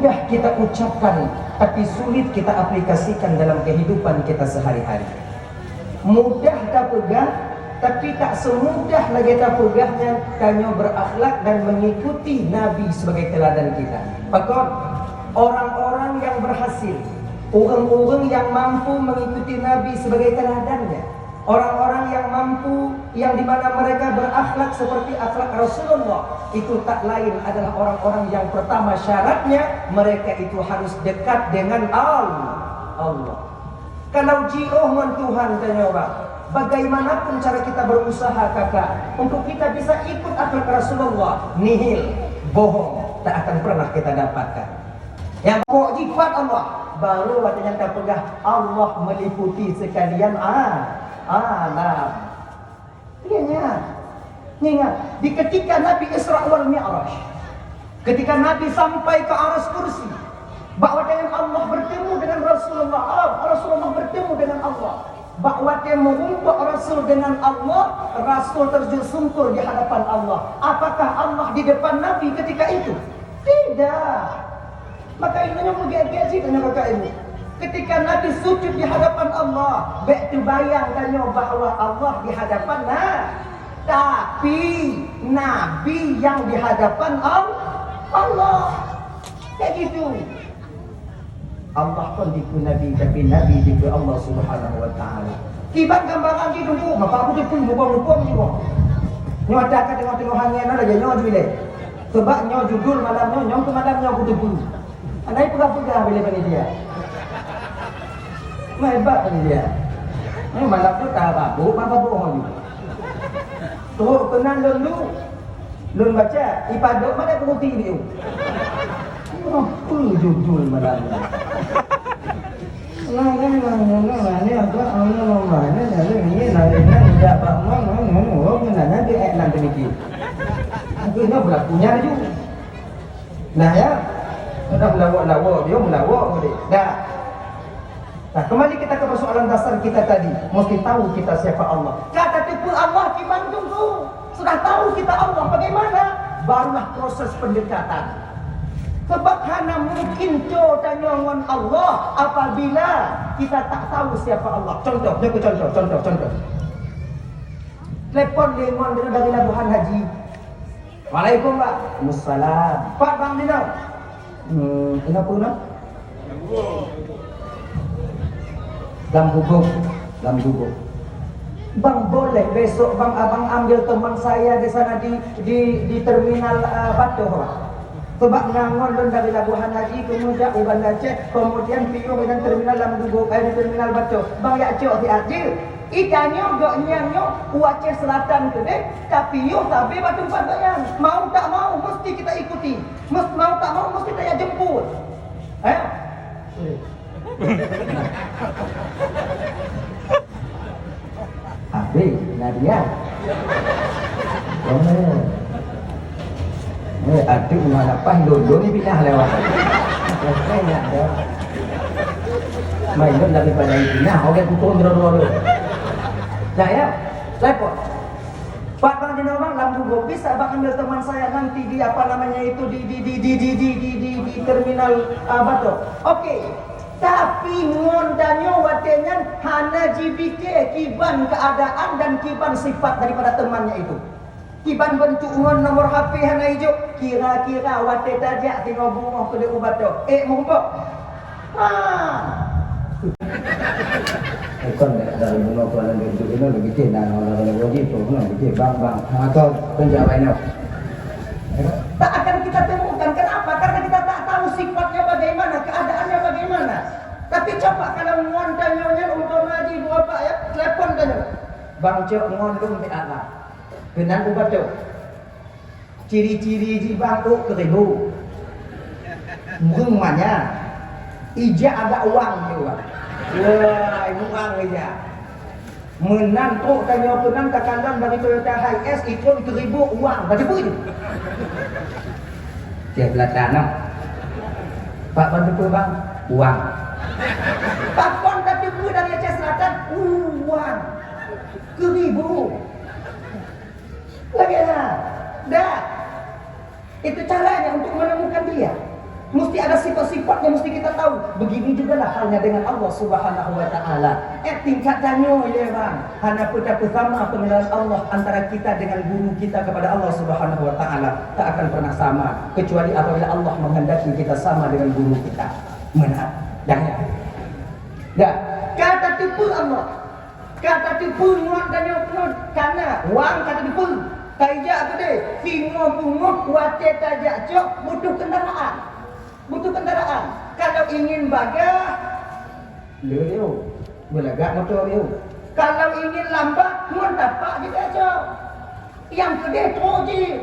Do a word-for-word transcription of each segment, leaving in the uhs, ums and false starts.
Mudah kita ucapkan, tapi sulit kita aplikasikan dalam kehidupan kita sehari-hari. Mudah tapeugah, tapi tak semudah lagée tapeugahnya tanyoe berakhlak dan mengikuti Nabi sebagai teladan kita. Pakon, orang-orang yang berhasil, ureuëng-ureuëng yang mampu mengikuti Nabi sebagai teladannya, orang-orang yang mampu, yang di mana mereka berakhlak seperti akhlak Rasulullah, itu tak lain adalah orang-orang yang pertama syaratnya mereka itu harus dekat dengan Al-, Allah. Kalau jiôh ngon Tuhan tanyoe, bagaimanapun cara kita berusaha, kakak, untuk kita bisa ikut akhlak Rasulullah, nihil, bohong, tak akan pernah kita dapatkan. Nyang pokok jipat Allah, baru watée nyan tapeugah Allah meliputi sekalian a-, alam. Iya nyan. Ingat, di ketika Nabi Isra wal Mi'raj, ketika Nabi sampai ke aras kursi, bak watée nyan Allah bertemu dengan Rasulullah, ah, Rasulullah bertemu dengan Allah. Bak watée meurumpok Rasul dengan Allah, Rasul terjun sungkur di hadapan Allah. Apakah Allah di depan Nabi ketika itu? Tidak. Maka ingat nyoe meugét-gét cit nyoe kakak ibu. Ketika Nabi sujud di hadapan Allah, bék teubayang tanyoe bahwa Allah di hadapan na-, tapi Nabi yang di hadapan Al-, Allah. Kayak gitu. Allah kon dikeue Nabi, tapi Nabi dikeue Allah Subhanahu wa Taala. Kiban gambaran jih teungku, maka aku teupeu mubong-mubong jih. Nyoe ada ka teungoh-teungoh angén na lagée nyoe jih lé. Sebab nyoe judul malam nyoe, nyoe keu malam nyoe aku teupeu. Andai peugah-peugah bila panitia. Mah hebat panitia. Nyoe malam tu ka mabuk, mabuk nyoe. Trok keunan lôn lu, lôn baca, ipadok mana kuruti biu. Apa judul malam ni? Nah, kan, nah, nah, nah, nah, ni apa? Anu, nama ni, nah, ni, ni, nah, ni, nah, ni, apa? Nah, nah, nah, nah, oh, nah, nah, dia, eh, nah, demikian. Aku ingat berlakunya laju. Nah, ya. Sudah melawak-lawak, dia melawak, boleh. Dah. Nah, kembali kita ke persoalan dasar kita tadi. Mesti tahu kita siapa Allah. Kata tipe Allah, kiban tunggu. Sudah tahu kita Allah, bagaimana? Barulah proses pendekatan. Sebab hana mungkin co tanyoe ngon Allah apabila kita tak tahu siapa Allah. Contoh, nyoe contoh, contoh, contoh. Telepon lé ngon dari Labuhan Haji. Waalaikumsalam. Pat bang dinoe? Hmm, kenapa nak? Lam gubuk, lam gubuk. Bang, boleh besok bang abang ambil teman saya di sana di di, di terminal uh, Batoh, bang. Sebab ngon lôn dari Labuhan Haji kemudian u Banda Aceh, kemudian piôh dengan terminal lam gubuk, eh, di terminal Batoh. Bang, ya cok siat je. Ika nyoe gobnyan nyoe u Aceh Selatan keudeh, tapi yoh sabe bak teumpat gobnyan. Mau tak mau mesti kita ikuti. Mes-, mau tak mau mesti kita jemput. Eh? Habis, Nadia. Oh. Eh, aduh, mana pas dulu ni pindah lewat. Saya nak ada. Main daripada itu. Nah, okey, pukul dua-dua dulu. Dah ya? Telepon. Pat bang di Nobang lam gubuk, bisa bang ambil teman saya nanti di apa namanya itu di di di di di di di di, di terminal uh, Batok. Okey. Tapi ngon tanyoe watée nyan hana jibike kiban keadaan dan kiban sifat daripada temannya itu. Kiban bentuk ngon nomor H P hana ijok, kira-kira watée tajak singoh bungoh keudeh u Batok. Eh, meurumpok. Ha. Kon dari bungoh tu ada bentuk inoe lebih kena orang lagi tu, lebih bang bang. Ha, kau penjawab inoe. Tak akan kita temukan. Kenapa? Karena kita tak tahu sifatnya bagaimana, keadaannya bagaimana. Tapi coba kalau ngon tanyoe nyan umpama ji dua pak ya, telepon tanyoe. Bang cok ngon lôn di alam. Keunan ubat cok. Ciri-ciri ji bang ôk keuribu. Meureumanya. Ija agak uang je uang. Wah, uang ija. Meunan trok tanyoe keunan takalon dari Toyota Hiace ikon keuribu uang. Baca pun. Cek belakang nah. Pak bantu pun bang, uang. Pakon tapi pun dari Aceh Selatan, uang. Keuribu. Lagi lah. Dah. Itu caranya untuk menemukan dia. Mesti ada sifat sifat yang mesti kita tahu. Begini jugalah halnya dengan Allah Subhanahu wa Ta'ala. Eh, tingkat tanyoe, ya bang. Hana peuta peusama pengenalan Allah antara kita dengan guru kita kepada Allah Subhanahu wa Ta'ala. Tak akan pernah sama, kecuali apabila Allah menghendaki kita sama dengan guru kita. Meunan. Dah, ya. Dah. Ka tateupeue Allah. Ka tateupeue ngon tanyoe peunoh. Kana wang ka tateupeue. Taijak keudeh. Singoh beungoh watée tajak cok butuh kendaraan. Butuh kendaraan. Kalau ingin bagah, le liu. Beulagak moto liu. Kalau ingin lambat, ngon tapak jitacok. Nyang keudeh trok jih.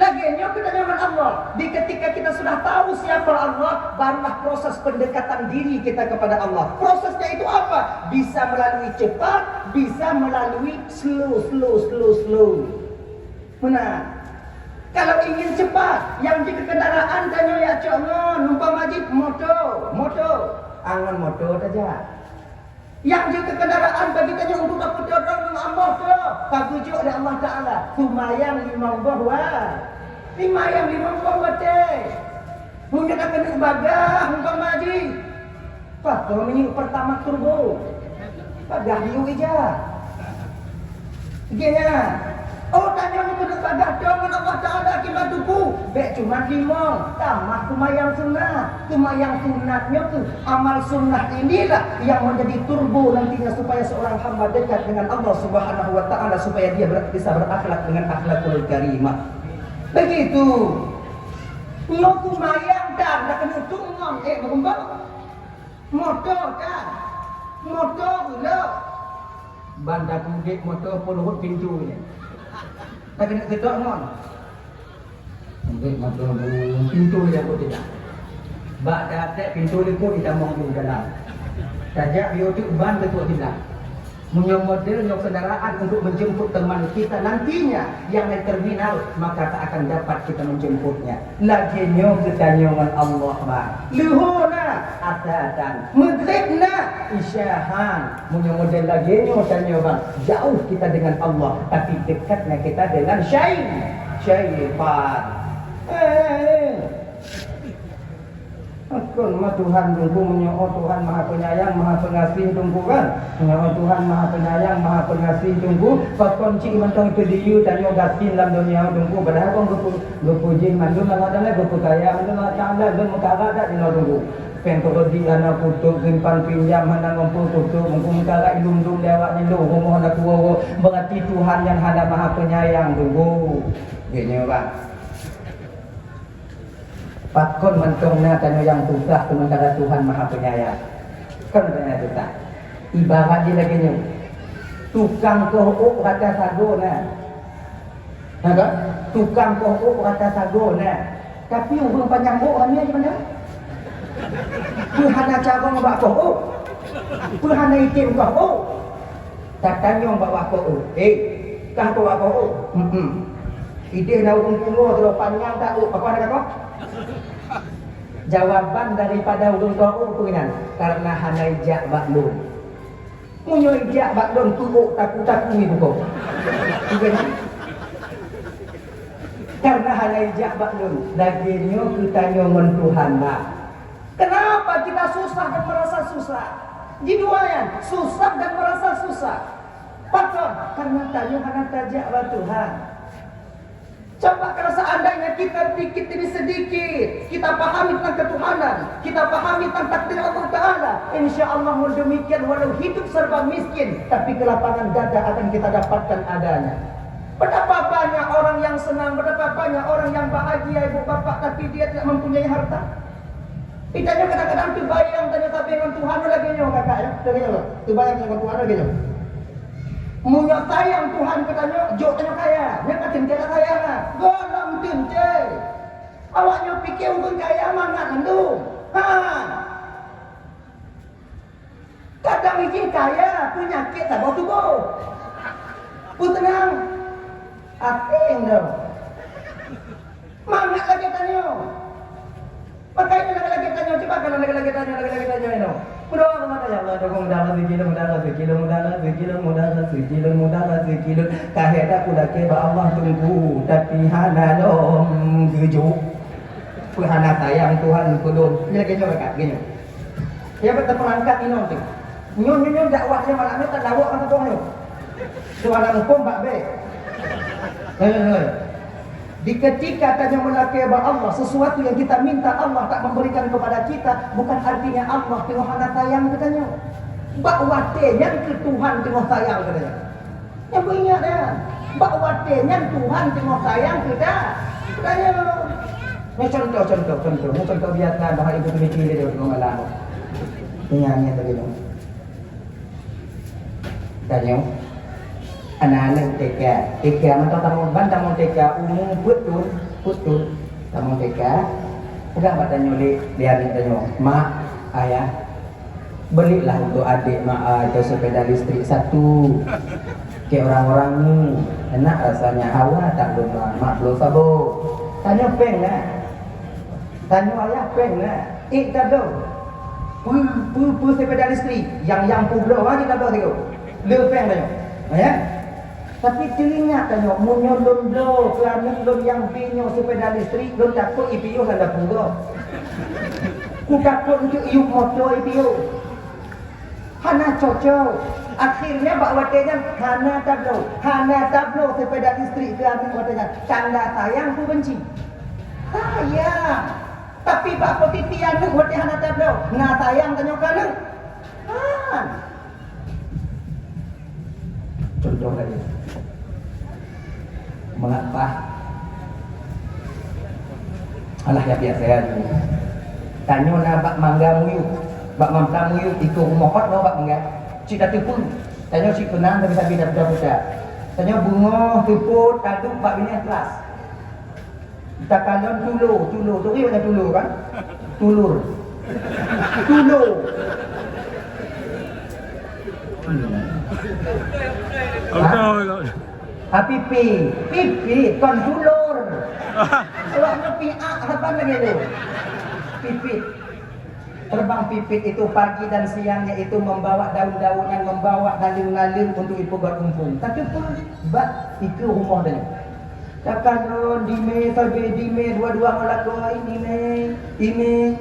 Lagée nyoe geutanyoe ngon Allah. Di ketika kita sudah tahu siapa Allah, barulah proses pendekatan diri kita kepada Allah. Prosesnya itu apa? Bisa melalui cepat, bisa melalui slow, slow, slow, slow. Meunan. Kalau ingin cepat, nyang jeuet keu kendaraan tanyoe jak cok ngon, umpama jih moto, moto. Angon moto tajak. Nyang jeuet keu kendaraan bagi tanyoe untuk tapeutodong ngon Allah tu, ka geujok lé Allah Taala, seumayang limong boh wa-, seumayang limong boh watée. Meunyoe ka keuneuk bagah, umpama jih, Pakon minyeuk Pertamax turbo? Bagah miyueb ija. Geuh nyan. Oh, tanyoe nyoe keuneuk bagah dong ngon Allah Taala akibat teungku. Bék cuma limong, tamah seumayang sunat. Seumayang sunat nyoe keuh, amal sunnah inilah yang menjadi turbo nantinya supaya seorang hamba dekat dengan Allah Subhanahu wa Taala, supaya dia ber-, bisa berakhlak dengan akhlakul karimah. Begitu. Nyoe seumayang dan nak keuneuk tungong, eh, meugumbang. Moto kan? Moto ulok. Ban tapeudek moto peuruhot pintu nyan. Takeuneuk seudok ngon. Udek moto pintu nyang beuteuka. Bak tatek pintu likot ditamong di dalam. Tajak biotik ban beutôi hilang. Meunyoe model nyoe kendaraan untuk menjemput teman kita nantinya yang di terminal, maka tak akan dapat kita menjemputnya. Lagée nyoe geutanyoe ngon Allah, bah. Leuhô na, ata-atan. Maghrib na, isya han. Meunyoe model lagée nyoe tanyoe, bah, jauh kita dengan Allah, tapi dekatnya kita dengan syai-, syaitan. Eh, eh, eh. Pakon ma Tuhan Teungku, meunyoe Tuhan Maha Penyayang, Maha Pengasih Teungku kan? Meunyoe Tuhan Maha Penyayang, Maha Pengasih Teungku, pakon cit mantong teudiyu tanyoe gasien lam donya Teungku, padahai kon geupeu-, geupeujih mandum Allah Taala, geupeukaya mandum Allah Taala, lôn meukarat that inoe Teungku. Péng keureudit hana kutôb, simpan pinjam hana ngumpul kutôb, Teungku meukarat ilum-lum lé awak nyan lôn, rumoh hana kuwoe-woe, beurati Tuhan nyan hana Maha Penyayang Teungku. Geuhnyoe, Bang. Pakon mantong na tanyoe nyang susah, sementara Tuhan Maha Penyayang? Kon tanyoe susah. Ibarat jih lagée nyoe, tukang koh ôk rata sagoe na. Na kan? Tukang koh ôk rata sagoe na. Tapi ureuëng panyang ôk ramé di mana? Peue hana carông bak koh ôk? Peue hana item koh ôk? Tatanyong bak wakôk ôk, "Eh, kah keu wakôk ôk?" "Hmm." "Ideh na ureuëng pungo sidroe panyang that ôk, pakon hana kakoh?" Jawaban daripada ureuëng koh ôk peue nyan? "Karena hana ijak bak lôn. Meunyoe ijak bak lôn, keu ôk taku-taku ibuko." Bukan? Karena hana ijak bak lôn. Lagée nyoe geutanyoe ngon Tuhan, bah. Kenapa kita susah dan merasa susah? Jidua nyan, susah dan merasa susah. Pakon? Karena tanyoe hana tajak bak Tuhan. Coba kalau seandainya kita sedikit demi sedikit kita pahami tentang ketuhanan, kita pahami tentang takdir Allah Taala, insya Allah, mau demikian walau hidup serba miskin, tapi kelapangan dada akan kita dapatkan adanya. Betapa banyak orang yang senang, betapa banyak orang yang bahagia, ibu bapak, tapi dia tidak mempunyai harta. Ih, tanyoe kadang-kadang teubayang tanyoe tabeng ngon Tuhan lagée nyoe, kakak, ya. Lagée nyoe, teubayang ngon Tuhan lagée nyoe. Meunyoe sayang Tuhan keu tanyoe, jok tanyoe kaya. Nyan ka teuntée kaya na. Gohlom teuntée. Awak nyoe pike ureuëng kaya mangat mandum. Ha. Kadang izin kaya, peunyakét saboh tuboh. Peuteunang, aséng droe. Mangat lagée tanyoe. Makanya lagée-lagée tanyoe, cuba kalau lagée-lagée tanyoe, lagée-lagée tanyoe inoe. Berdoa kepada Allah, "Ya Allah, dukung mudah rezeki, mudah rezeki, mudah rezeki, mudah rezeki." Kahé dak pulakée bak Allah Teungku, tapi hana lom geujok. Hana sayang Tuhan keu lôn. Lagèe nyoe ka, lagèe nyoe. Dia beuteupeurangkat inong tu. Nyoe, nyoe, nyoe dakwah nyang malam nyoe ka lawok lam saboh nyoe. Suara huköm bak bèk. Nyoe, nyoe, nyoe. Di ketika tanyoe meulakèe bak Allah, sesuatu yang kita minta Allah tak memberikan kepada kita, bukan artinya Allah teungoh hana sayang keu tanyoe. Bak watèe nyan keuh Tuhan teungoh sayang keu tanyoe. Nyang beuingat nyan, bak watèe nyan Tuhan teungoh sayang keu ta-, keu tanyoe. Nyoe contoh, contoh, contoh. Nyoe contoh biasa, bahwa ibu pemimpin dia tengok malam. Ingat, ingat lagi tu. Tanyoe, aneuk-aneuk T K, T K mantong tamong, ban tamong T K, umu peuet thon, peuet thon, tamong T K. Peugah bak tanyoe lé, lé aneuk tanyoe, "Mak, Ayah, belilah untuk adik Mak, ah, itu sepeda listrik satu. Kayak orang-orang ni, enak rasanya, hawa tak lôn, Mak, Mak bloe saboh." Tanyoe péng na. Tanyoe ayah péng na. Ék tabloe. Peue, peue, peue sepeda listrik? Yang, yang peubloe aja tabloe sigoe. Le péng tanyoe. Ya? Tapi teuingat tanyoe, meunyoe lôn bloe keu aneuk lôn nyang B nyoe sepeda listrik, lôn takot ipiôh lam dapu gob. Kutakot untuk iyup moto ipiôh. Hana cocok. Akhirnya bak watèe nyan hana tabloe, hana tabloe sepeda listrik keu aneuk watèe nyan. Tanda sayang peue benci? Sayang. Tapi bak posisi aneuk watèe hana tabloe, na sayang tanyoe keu aneuk? Han. Contoh lagi. Mangat paih. Alah, ya biasa ya. Tanyoe na bak mangga muyueb, bak mangga muyueb, iko rumoh hot ngon bak mangga. Cit tateupeue. Tanyoe cit peunang tapi-tapi dah puta-puta. Tanyoe beungoh seupôt taduek bak binéh kelas. Takalon tulo, tulo. Turi macam tulo kan? Tulur. Tulo. Betul. Ha, pipit. Pipit, kon tulur. Awak ngerti ah, apa lagi tu? Pipit. Terbang pipit itu pagi dan siangnya itu membawa daun-daunan, membawa naleueng-naleueng untuk ipeugöt umpung. Tateupeue bak ikeue rumoh tanyoe. Takalon dimé sabe dimé dua-dua ngon lakoe, imé, imé.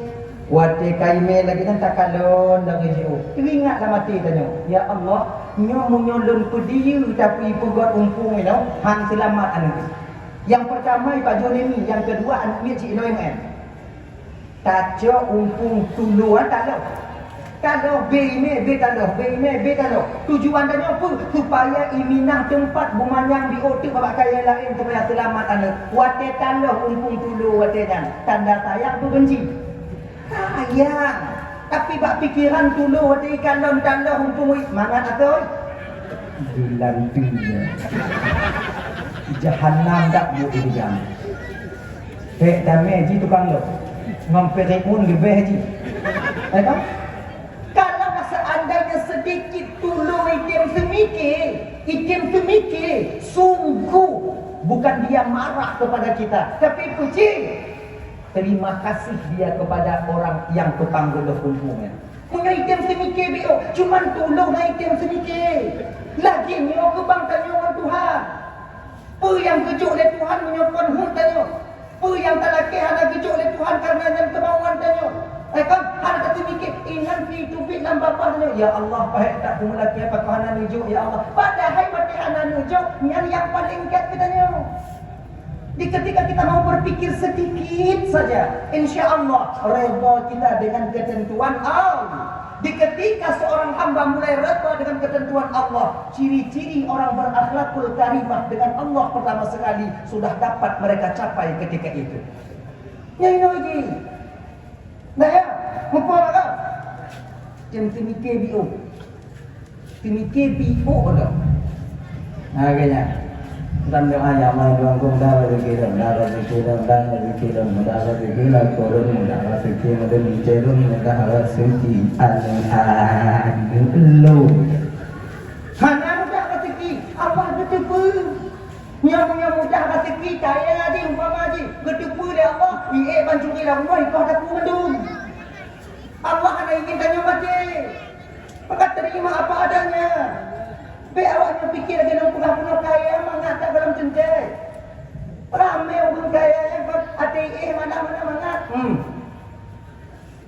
Watèe ka imé lagèe nyan takalon lagèe jiôh. Teuingat lam até tanyoe, "Ya Allah, nyoe meunyoe lôn peudiyeu tapi ipeugöt umpung inoe, han seulamat aneuk." Nyang peurtama ipajoh lé mi, nyang keudua aneuk miet jinoe meu'en. Tacok umpung tulo, ah, taloh. Taloh, bé imé, bé taloh, bé imé, bé taloh. Tujuan tanyoe peue? Supaya iminah teumpat beumanyang di oteuk babah kayèe laén supaya seulamat aneuk. Watèe taloh umpung tulo watèe nyan, tanda sayang peue benci? Sayang. Tapi bak pikeran tulo watèe ikalon taloh umpung, mangat ateuh. Bulan tu ya. Jahanam dak bu di jam. Pek damé ji tukang lom. Ngon Firaun leubeh ji. Eh, kan? Kalau seandainya sedikit tulo item semike, item semike, sungguh bukan dia marah kepada kita, tapi puji. Terima kasih dia kepada orang yang tukang geuloh kumpung nyan. Meunyoe item semike biôh, cuman tulo na item semike. Lagèe nyoe keubang tanyoe ngon Tuhan. Peue nyang geujok lé Tuhan meunyoe kon huet tanyoe? Peue nyang talakèe hana geujok lé Tuhan kareuna nyan keumauan tanyoe? Eh, kan? Hana tateumiké, inan pi teubiet lam babah tanyoe, "Ya Allah, pahèk that peue meulakèe, pakon hana neujok, ya Allah?" Padahai watèe hana neujok, nyan nyang paleng gèt keu tanyoe. Di ketika kita mau berpikir sedikit saja, insya Allah redha kita dengan ketentuan Allah. Di ketika seorang hamba mulai redha dengan ketentuan Allah, ciri-ciri orang berakhlakul karimah dengan Allah pertama sekali sudah dapat mereka capai ketika itu. Nyang inoe jih. Nah ya, muka lah kan? Jangan termikir biuk. Termikir biuk tu. Nah, kayaknya. Dan doa ya Allah, doa kong dah rezeki dong, dah rezeki dong, dah rezeki dong, dah rezeki lah turun, dah rezeki turun, turun, dah rezeki anak-anak lu. Hana mudah rezeki, Allah geuteupeue. Nyoe, nyoe mudah rezeki, kaya jih, umpama jih, geuteupeue lé Allah, ié ban curi lam rumoh, ikoh daku mandum. Allah hana ingin tanyoe maté. Maka terima apa adanya. Bèk awak nyoe pikir lagèe nyoe peugah bunoe kaya mangat that gohlom teuntèe. Ramé ureueng kaya nyang kon até éh mana-mana mangat.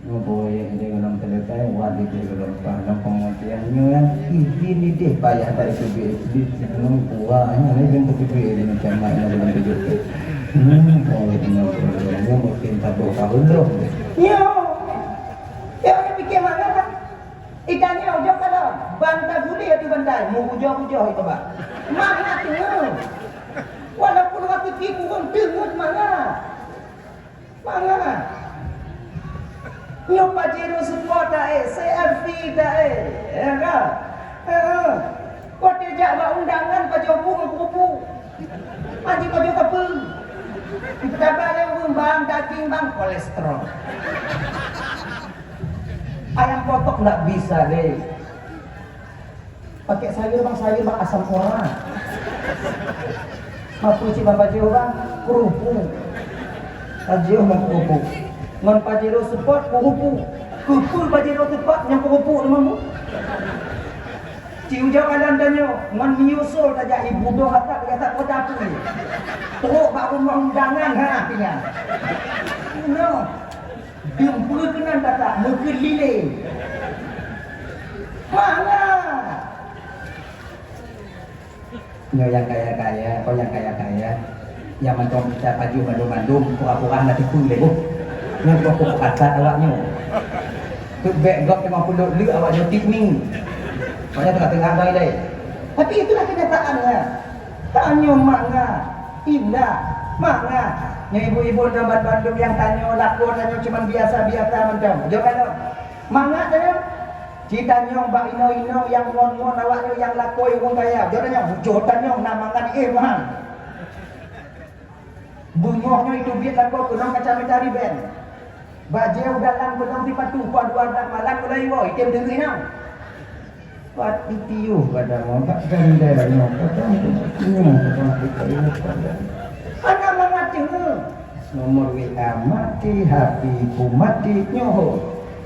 Nyoe proyek di golom teuletai, wat di golom pah, lam pengertian nyoe nyan, idin ideh payah that itu duit, duit nyoe kuah, nyoe ni kan beutôi duit di macam mana golom tujuh. Hmm, proyek nyoe, proyek nyoe mungkin tabok tahun tu. Nyoe, ya, orang fikir mana tak? Itanyoe ujoe kalon, ban tagulé ateueh bantai, meuujoe-ujoe itu, Bang. Mangat teungeut. Walaupun waktu tipu pun teungeut mangat. Mangat. Nyoe Pajero Sport ta-e, C R V ta-e, ya kan? Heeh. Watèe jak bak undangan pajoh bu ngon pupu. Anjing pajoh teupeu. Taba lé ureueng bang, daging bang, kolesterol. Ayam potong ndak bisa deh. Pakai sayur bang, sayur bang asam urat. Mapu cik bang pajoh bang, kerupuk. Pajoh bang kerupuk. Ngon Pajero Sport kerupuk. Kupul Pajero Sport nyang kerupuk teuma bu. Ci ujoe kalon tanyoe, ngon menyusul tajak ibu doh atak, tajak atak kota tu. Trok bak rumoh undangan, ha, tinggal. No. Dum peue keunan tatak, meukeulileng. Mangat. Nyoe nyang kaya-kaya, kon nyang kaya-kaya. Nyang mantong kita pajoh mandum-mandum, pura-pura hana teupeu lé boh. Nyoe boh peukatat awak nyoe. Keu bèk gob teungoh peuduek lé awak nyoe tik ming. Awak nyoe teungoh-teungoh bai lé. Tapi itulah kenyataannya. Tanyoe mangat, indah, mangat. Nyoe ibu-ibu nyoe ban-, bandum nyang tanyoe lakoe tanyoe cuman biasa-biasa mantong. Jaweueb lom. Mangat tanyoe. Ci tanyong bak inong-inong nyang ngon-ngon awak nyoe nyang lakoe ureueng kaya. Jaweueb tanyong, ujoe tanyong na mangat éh Tuhan. Beungoh nyoe iteubiet lakoe keunong kacamata riben. Bajèe u dalam keunong sipatu, poh dua blah malam mulai woe, item deungon inong. Pat itiuh pada mo, bak ganda nyoe, kadang nyoe, kadang itiuh pada. Hana mangat teungoh. Nomor W A mati, H P pun mati, nyoe ho.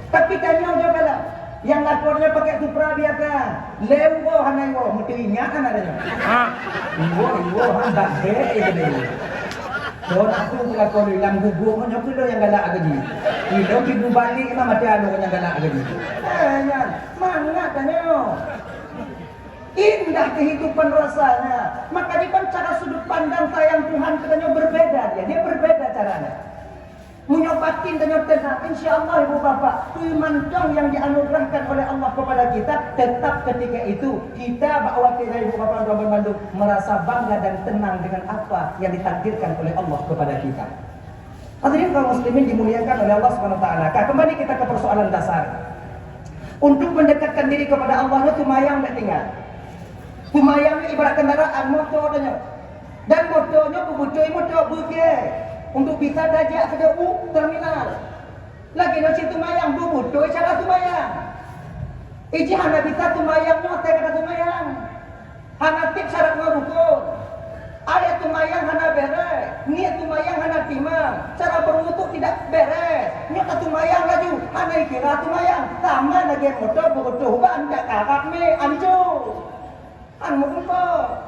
Tapi tanyoe jaweueb lom. Nyang lakoe nyoe pakai Supra biasa. Lé uroe hana iwoe, meuteuingat hana tanyoe. Ha. Iwoe, iwoe, ha, bak bèk, eh, keuneuk iwoe. Soe nak tu lakoe lam gubong nyoe keunoe nyang galak lagèe jih. Ilôn pi meubalek na maté aneuëk nyang galak lagèe jih. Eh, nyan, mangat tanyoe. Indah kehidupan rasanya. Maka di cara sudut pandang sayang Tuhan kita nyoe berbeda dia. Dia berbeda caranya. Meunyoe batin tanyoe teuhah, insya Allah ibu bapak, peue mantong nyang dianugerahkan oleh Allah kepada kita, tetap ketika itu kita bak watèe nyan ibu bapak dan bandum merasa bangga dan tenang dengan apa yang ditakdirkan oleh Allah kepada kita. Hadirin kaum muslimin dimuliakan oleh Allah Subhanahu wa taala. Ka kembali kita ke persoalan dasar. Untuk mendekatkan diri kepada Allah nyoe seumayang bèk tinggai. Seumayang nyoe ibarat kendaraan moto tanyoe. Dan moto nyoe beubeutôi moto beugèe untuk bisa tajak keudéh u terminal. Lagèe nyoe cit seumayang beubeutôi cara seumayang. Iji hana bisa seumayang nyoe asai kata seumayang. Hana tiep syarat ngon rukon. Ayat seumayang hana bèrèh, niet seumayang hana timang, cara berwudhu tidak bèrèh. Nyoe ka seumayang laju, hana ikira seumayang. Sama lagèe moto beureutôh ban jak karab mé ancô. An meurumpok.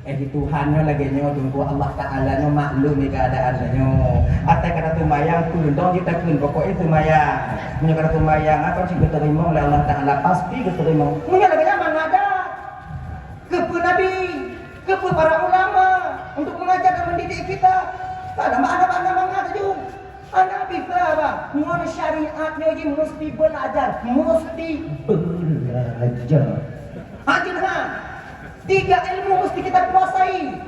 Eh, di Tuhan nyoe lagèe nyoe, Teungku, Allah Taala nyoe maklum di keuadaan nyoe. Asai kata seumayang, peue dong jitakheun, pokok jih seumayang. Meunyoe kata seumayang, apa cit geuteurimong lé Allah Taala, pasti geuteurimong. Meunyoe lagèe nyan mangat that. Keupeue Nabi, keupeue para ulama untuk mengajar dan mendidik kita. Hana, hana, hana mangat laju. Hana bisa, Bang. Ngon syariat nyoe jih musti belajar, musti belajar. Hajat, ha. Tiga ilmu musti kita kuasai.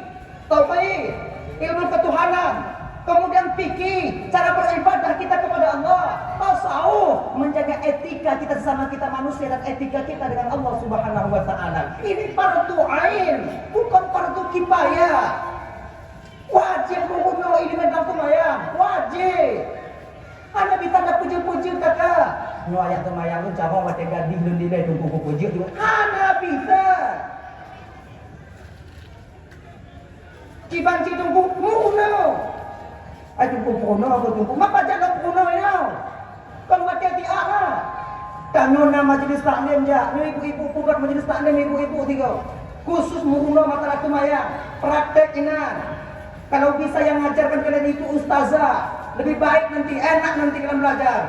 Tauhid, ilmu ketuhanan, kemudian fikih, cara beribadah kita kepada Allah, tasawuf, menjaga etika kita sesama kita manusia dan etika kita dengan Allah Subhanahu wa taala. Ini fardu ain, bukan fardu kifayah. Wajéb meurunoe ileumèe dalam seumayang, wajéb. Hana bisa tapeujeuet-peujeuet kaka. Nyoe ayat seumayang nyoe carông watèe gadih lôn dilèe Teungku kupeujeuet nyoe. Hana bisa. Kiban cit Teungku meurunoe. Ai Teungku peurunoe, Teungku. Mapa jak lôn peurunoe nyoe? Kon watèe tiak na. Tanyoe na majlis taklim jak, nyoe ibu-ibu peubuet majlis taklim ibu-ibu tiga. Khusus meurunoe masalah seumayang, praktek inan. Kalau bisa yang ngajarkan kalian itu ustazah, Lebih baik nanti, enak nanti dalam belajar.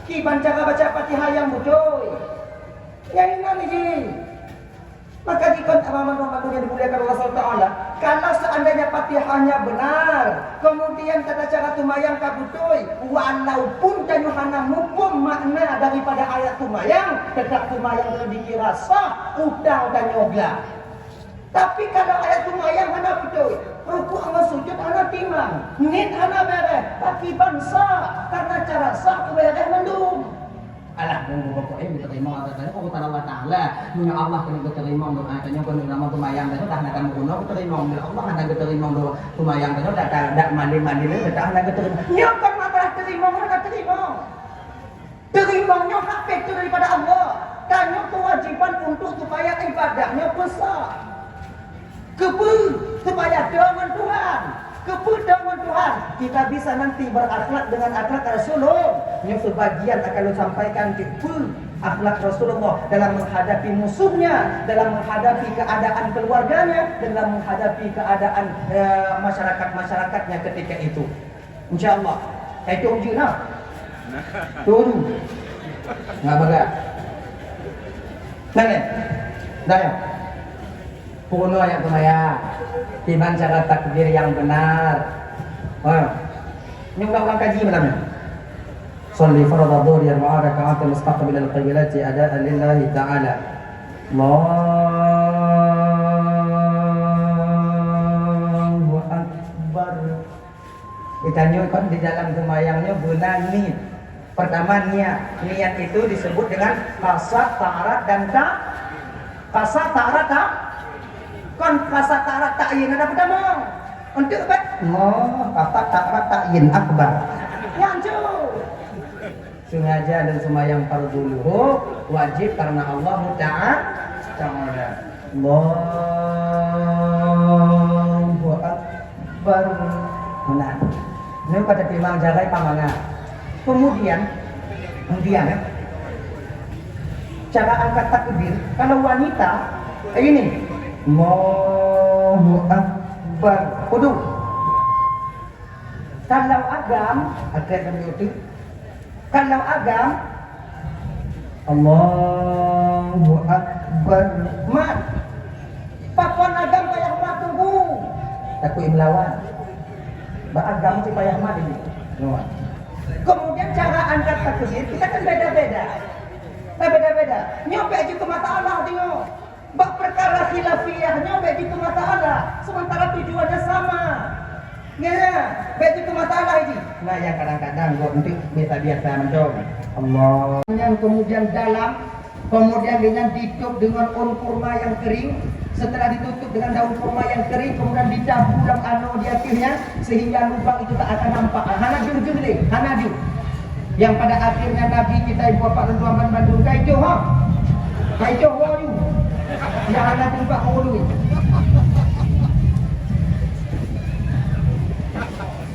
Kiban cara baca Fatihah nyang beutôi. Nyang inan jih. Maka jikon teman-teman yang dimuliakan Allah subhanahu wa taala, kalau seandainya Fatihahnya benar, kemudian tata cara tumayang ka beutôi, walaupun tanyoe hana muphom makna daripada ayat tumayang, tetap tumayang tanyoe dikira sah, utang tanyoe glah. Tapi kalau ayat tumayang hana beutôi, rukuk ngon sujud hana timang, niet hana bèrèh, pakriban sah, karena cara sah keu bèrèh mandum. Alah, nunggu pokoknya diterima Allah Taala, Allah Taala. Meunyoe Allah keuneuk geuteurimong doa tanyoe, keuneuk nama tumayang tanyoe, dah hana kamoe guna geuteurimong. Bila Allah hana geuteurimong doa tumayang tanyoe, dak, dak, dak mandi-mandi lé, dah hana geuteurimong. Nyoe kon masalah teurimong, hana teurimong. Teurimong nyoe hak beutôi daripada Allah. Tanyoe keuwajiban untuk supaya ibadah nyoe beusah. Keupeue? Supaya deungon Tuhan. Keupeue deungon Tuhan? Kita bisa nanti berakhlak dengan akhlak Rasulullah. Nyoe sebagian akan lôn sampaikan keupeue akhlak Rasulullah dalam menghadapi musuhnya, dalam menghadapi keadaan keluarganya, dan dalam menghadapi keadaan, eh, masyarakat-masyarakatnya ketika itu. Insya Allah. Hai tu uji nah. Tunggu. Nggak bagak. Nah, ni. Dah ya. Pukul nol yang kemaya. Kiban cara takbir yang benar. Ha. Ini ulang-ulang kaji malam ni. Salli fardhu dhuhri arba'a raka'atin mustaqbilal qiblati adaan lillahi ta'ala. Allahu Akbar. Geutanyoe kon di dalam seumayang nyoe beuna niet. Pertama niat. Niat itu disebut dengan kasad, ta'arud dan ta-, kasad, ta'arud, ta-, kon kasad, ta'arud, ta'yin ada pertama. Untuk bet. Oh, kasad, ta'arud, ta'yin akbar. Nyan tu. Sengaja dan sembahyang fardu luhur wajib karena Allah Ta'a-, Ta'ala. Allahu Akbar. Nah, ini pada timang jagai pamangan. Kemudian, kemudian ya, cara angkat takbir, kalau wanita, kayak gini. Allahu Akbar. Kudu. Kalau agam, angkat kami itu. Kalau agam, Allahu Akbar. Mat. Pakon agam payah mat tunggu. Takut melawan. Bak agam mesti payah mat ini. Kemudian cara angkat takbir, kita kan beda-beda. Nah, beda-beda. Nyoe bèk jeuet keu masalah tengok. Bak peukara khilafiyah nyoe bèk jeuet keu masalah, sementara tujuannya sama. Nyan, bèk jeuet keu masalah jih. Nah, nyang kadang-kadang gobnyan biasa-biasa mantong. Allah. Yang kemudian dalam, kemudian dengan ditutup dengan daun kurma yang kering. Setelah ditutup dengan daun kurma yang kering, kemudian ditabu lam anoe di ateuhnya, sehingga lubang itu tak akan nampak. Hana jeuh-jeuh lé, hana jeuh. Yang pada akhirnya Nabi kita ibu bapak dan tuan bandum kai jeuh, ha? Kai jeuh woe. Yang hana tempat meului.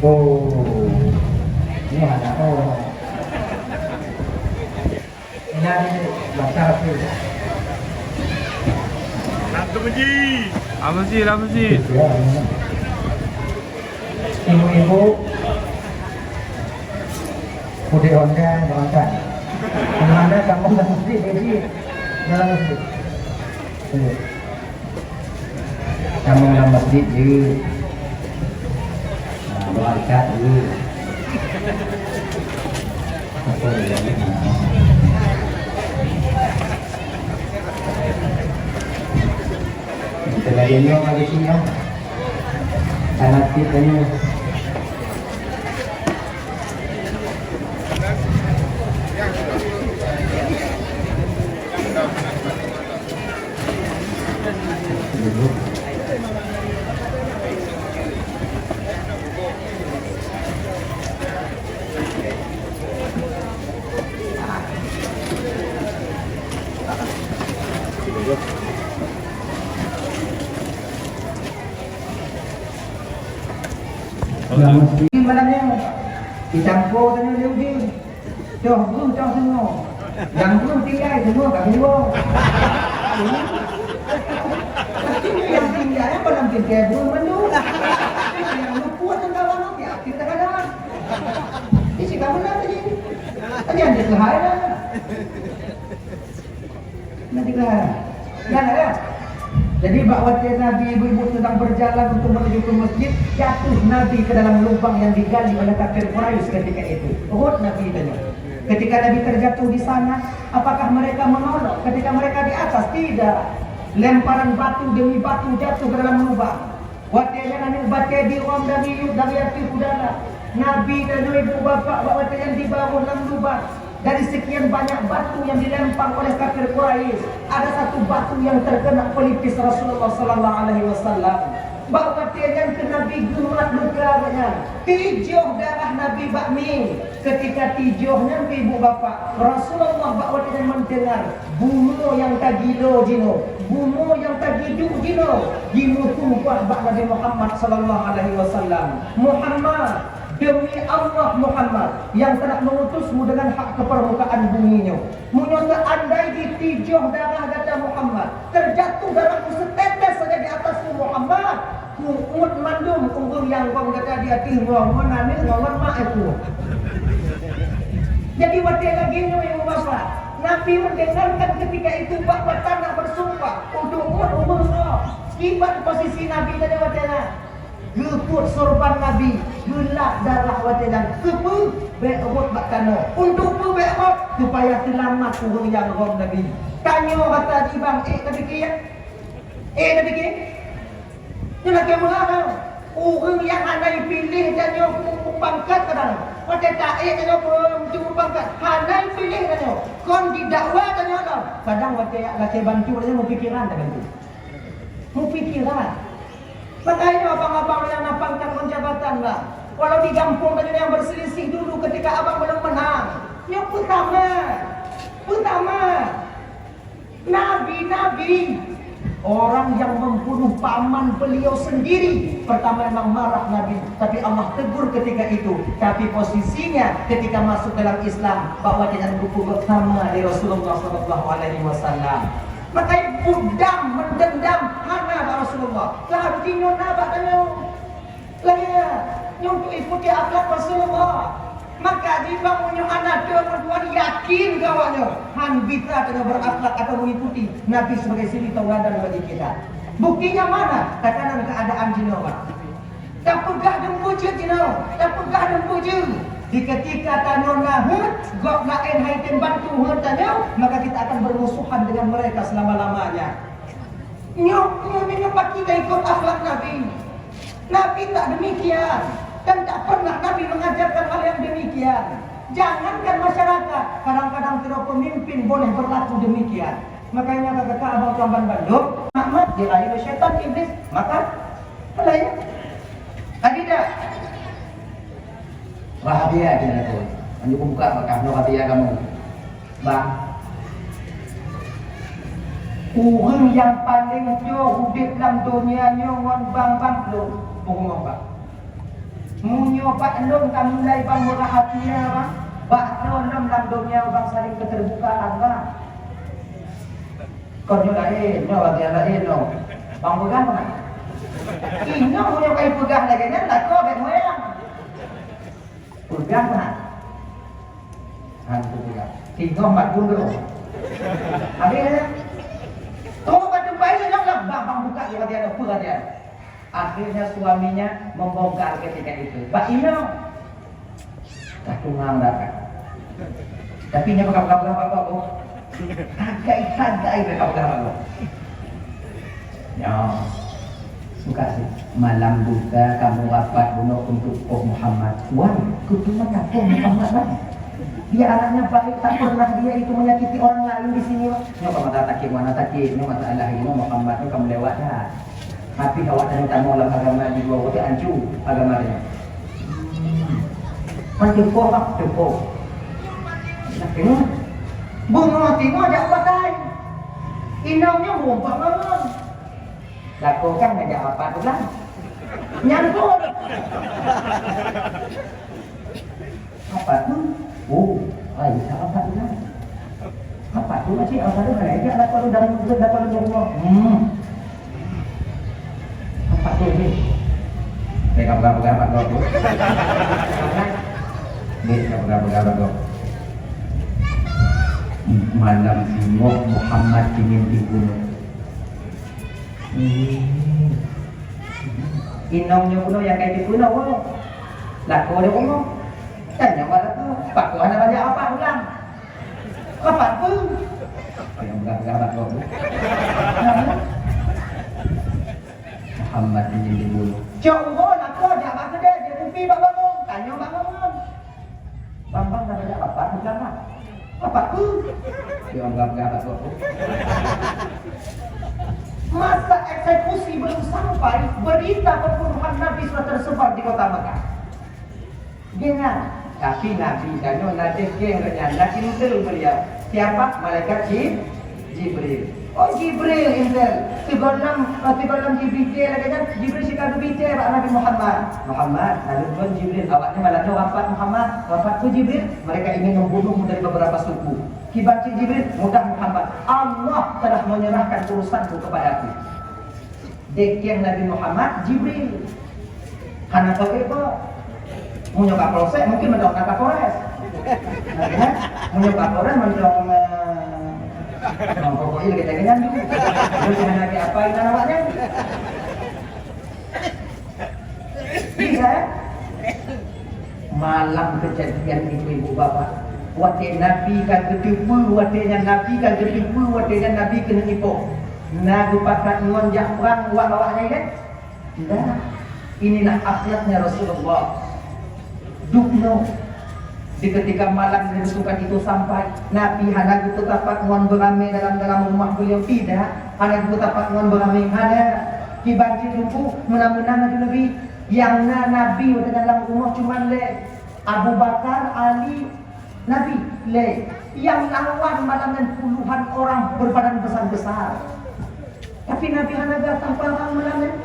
Oh. Ini hana, oh. Lam tu, Muji. Lam Muji, lam Muji. Ibu-ibu, putih Honda, berangkat. Mana kamu lam masjid, Muji? Dalam masjid. Iya. Kamoe lam masjid jeuet. Nah, beurangkat jeuet. Apa dia ni? Kita lagi nyoe, lagi sini, oh. Anak kita ni. Di malam nyoe, dicampur tanyoe lé udeb. Toh breuh, toh seungoh. Nyang breuh tinggai, seungoh ka keuluwa. Tapi nyang tinggai, apa lam tinggai breuh mandum. Nyang luput teuka lam api, api teuka dalam. Nyan dia keuhai lah. Nyan dia keuhai. Nyan lah, kan? Jadi, bak watèe Nabi ibu-ibu sedang berjalan untuk menuju ke masjid, jatuh Nabi ke dalam lubang yang digali oleh kafir Quraisy ketika itu. Rhot Nabi tadi. Ketika Nabi terjatuh di sana, apakah mereka menolong ketika mereka di atas? Tidak. Lemparan batu demi batu jatuh ke dalam lubang. Watèe nyan aneuk batèe di Rom dari, dari ateueh udara. Nabi dan ibu bapak bak watèe nyan di bawah lam lubang. Dari sekian banyak batu yang dilempar oleh kafir Quraisy, ada satu batu yang terkena pelipis Rasulullah sallallahu alaihi wasallam. Bak watèe nyan keuh Nabi geumat luka geuh nyan. Tijoh darah Nabi bak mieng. Ketika tijoh nyan, ibu bapak, Rasulullah bak watèe nyan mendengar bungoe nyang tagilo jinoe, bungoe nyang tagiduek jinoe, jimeusumpah bak Nabi Muhammad sallallahu alaihi wasallam, "Muhammad, demi Allah Muhammad, yang telah mengutusmu dengan hak ke permukaan bumi nyoe, meunyoe seandai jih tijoh darah gata Muhammad, terjatuh darahmu setetes saja di atasmu Muhammad, kuuet mandum ureueng nyang gom gata di ateueh nyoe, ngon aneuk ngon mak, eh, kuuet." Jadi, watèe lagèe nyoe, ibu bapak, Nabi mendengarkan ketika itu bak mata nak bersumpah untuk uet ureueng nyoe. Kiban posisi Nabi tadi watèe nyan. Geupeuet sorban Nabi, geulap darah watèe nyan. Keupeue? Bèk rhot bak tanoh. Untuk peue bèk rhot? Supaya seulamat ureueng nyang gom Nabi. Tanyoe rasa jih bang, ék tapike? Ék tapike? Nyoe lakèe meuhah, ha. Ureueng nyang hana jipiléh tanyoe keu pangkat kadang. Watèe taék tanyoe keu pangkat, hana jipiléh tanyoe. Kon jidakwa tanyoe lom. Kadang watèe lakèe bantu tanyoe meupikeran tabantu. Meupikeran. Makajih abang-abang nyang na pangkat ngon jabatan, bah, walau di gampông tanyoe nyang berselisih dulu ketika abang belum menang. Nyoe peutama. Peutama. Nabi-nabi, orang yang membunuh paman beliau sendiri, pertama memang marah Nabi, tapi Allah tegur ketika itu. Tapi posisinya ketika masuk dalam Islam, bak watèe nyan geupeugot sama lé Rasulullah sallallahu alaihi wasallam. Makajih peudam, meudendam hana bak Rasulullah. Laju jinoe na bak tanyoe. Lagèe nyan, nyoe untuk ikuti akhlak Rasulullah. Maka jih bang meunyoe hana teurimong Tuhan, yakin keu awaknyoe, han bisa tanyoe berakhlak atau mengikuti Nabi sebagai suri tauladan bagi kita. Buktinya mana? Takanan keadaan jinoe, Pak. Tapeugah deungon jinoe, tapeugah deungon. Di ketika tanyoe na heuet, gob laén han jitem bantu heuet tanyoe, maka kita akan bermusuhan dengan mereka selama-lamanya. Nyoe, nyoe, nyoe bak kita ikut akhlak Nabi. Nabi tak demikian, dan tak pernah Nabi mengajarkan hal yang demikian. Jangankan masyarakat, kadang-kadang sidroe pemimpin boleh berlaku demikian. Makanya kata abang tuan bandum, Ahmad dirayu syaitan iblis, maka lain. Tadi dah. Rahasia dia lakukan. Anjuk buka bakah rahasia kamu. Bang. Ureueng nyang paleng jroh udép lam donya nyoe ngon bang, bang lôn, peurumoh bang. Meunyoe bak lôn ka mulai bang meurahasia bang, bak droe lom lam donya bang saling keterbukaan bang. Kon nyoe laén, nyoe bagian laén nyoe. Bang peugah bang. Inong meunyoe ka ipeugah lagèe nyan, lakoe bèk moyang. Peugah, Mak. Han kupeugah. Singoh mat gundong. Habis, trok bak teumpat inong lam bang, bang buka lé bagian peue dia. Akhirnya suaminya membongkar ketika itu. Bak inong. Ka tungang dah, kan? Tapi nyan peugah-peugah bak gob. Sagai-sagai mereka peugah bak gob. Nyoe, buka sih. Malam buta kamu rapat bunoe untuk Poh Muhammad. Wan, kutu mata Poh Muhammad, Bang. Dia anaknya baik, tak pernah dia itu menyakiti orang lain di sini, Bang. Nyoe mata sakit, mana sakit, nyoe masalah, nyoe Muhammad, nyoe kamu lewat dah. Tapi awak tanya tamu dalam agama di luar, betul ancu agama dia. Hmm. Pan teupoh, Bang, teupoh. Nah, tengok. Bunga tengok jak pakai. Inong nyoe mumpah bangun. Lakoe kan ngajak rapat tu kan. Nyangkut. Apa tu? Oh, ai, tak apa tu kan. Apa tu, makcik? Apa tu kan? Dia lakoe tu dalam, dalam rumah. Hmm. Apa tu ni? Saya pegang-pegang apa tu? Ni, saya pegang-pegang apa tu? Malam singoh Muhammad ingin dibunuh. Hmm. Inong nyoe bunoe nyang ka jipeunoh, oh. Lakoe di rumoh. Tanyong bak lakoe, "Pakon hana bajak apat pulang?" "Apat peue?" Nyang peugah-peugah lakoe. Muhammad ingin dibunuh. Cok uroe lakoe jak bak keudè, jikupi bak bangon. Tanyong bak bangon. "Bang, bang, dah bajak apat pulang, Bang?" "Apat peue?" Dia orang gagah tak tahu. Masa eksekusi belum sampai, berita pembunuhan Nabi sudah tersebar di kota Mekah. Dengan, tapi Nabi tanyoe na dekeng renyang, na intel beliau. Siapa? Malaikat Ji-, Jibril. Oh, Jibril intel. Sigohlom, oh, sigohlom Jibril lagèe nyan, Jibril sika geubicé bak Nabi Muhammad. "Muhammad, lalu pun Jibril, awaknyan malam nyoe wafat Muhammad." "Wafat peue Jibril?" "Mereka ingin membunuhmu dari beberapa suku." Kiban cit Jibril, "Mudah Muhammad, Allah telah menyerahkan urusanmu kepadaku." Dekeng Nabi Muhammad, Jibril. Hana sabe po. Meunyoe Kapolsek, mungkin mantong na Kapolres. Nah, ya. Meunyoe Kapolres, mantong, eh, mantong pokoknya lagi jaga nyandu. Terus hana lagi apa yang awaknya. Bisa, eh? Malam kejadian itu, ibu bapak, watèe Nabi ka geuteupeue, watèe nyan Nabi ka geuteupeue, watèe nyan Nabi keuneuk ipoh. Na geupakat ngon jak prang wak awaknyan ilèe? Ndak. Inilah akhlaknya Rasulullah. Dubnoe. Di ketika malam kebusukan itu sampai, Nabi hana geuteupat ngon beuramé dalam, dalam rumah beliau, tidak. Hana geuteupat ngon beuramé, hana. Kiban cit teungku, meunan-meunan laju Nabi. Nyang na Nabi watèe dalam rumoh cuman lé Abu Bakar, Ali, Nabi lé. Nyang lawan malam nyan puluhan orang berbadan besar-besar. Tapi Nabi hana gampang malam nyan.